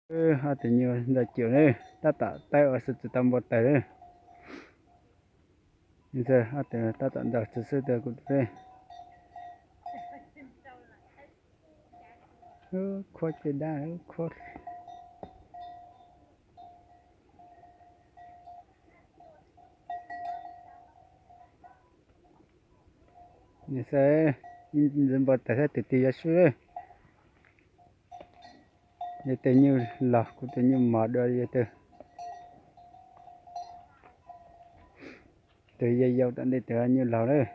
Ob tug nyuj ntau cuam na, tab tom tawb ua xwb tsis tau npau taws na. Ob tug tab tom ntaus tsis xwb tau kuv tus. Khuab caj dab, khuab. Nws xav ntxiv npau taws saib tus twg yuav swb. Yog tus nyuj laug kuv tus nyuj mos dua yog tus, tus yau yau tom ntej tus nyuj laug lawm.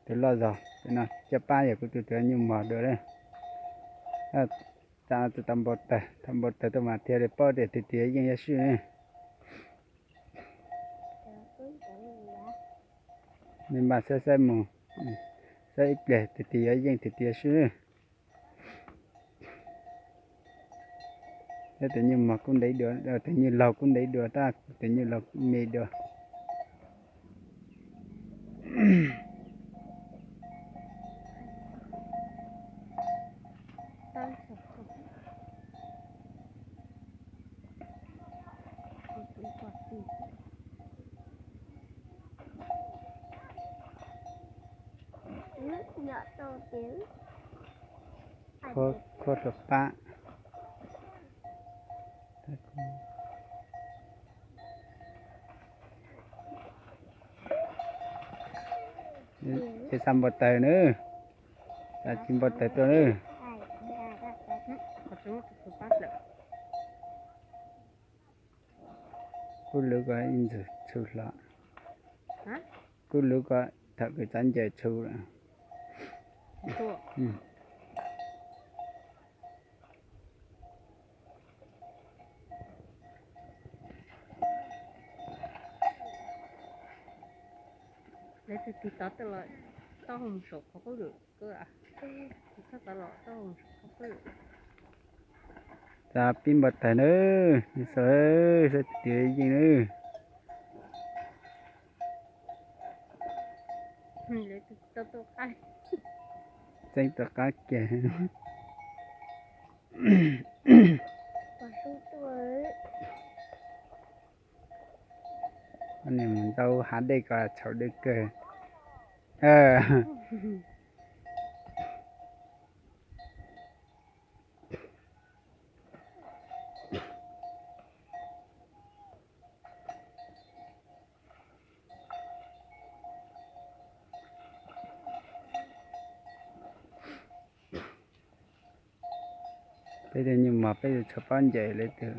Tus loj zog tus no caj pab yog kuv tus, tus nyuj mos dua lawm. Tam no tsis tau npau taws, thaum npau taws tuaj mas thiaj li paub tias tus twg yeej yuav swb ne. Mej npaj saib saib mus, saib ib pliag tus twg yuav yeej tus twg yuav swb. Saib tus nyuj mos kub ntev dua, tus nyuj laug kub ntev dua, tab tus nyuj laug me dua. Khuab hluas pab. Ces xav npau taws na, xav tsis npau taws tuaj na. Kub lub ko ib ntxwg txhu hlo. Kub lub ko thaum kws txav ncaws txhu lawm. Lawv tus tig tod tuaj los tau mus saum qhov qub lawm. Txhob tod los tau mus saum qhov qub lawm. Txav pib npau taws na, saib, saib tus twg yeej na. Txeeb tom qab kiag. Nim mus ntau hav dej ko txhaum dej kawg. Peb tus nyuj mos peb tus tsho pob ncaws lawm tus.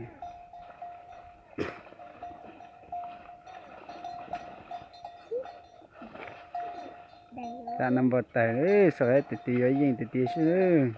Tam no npau taws, saib tus twg yuav yeej tus twg swb.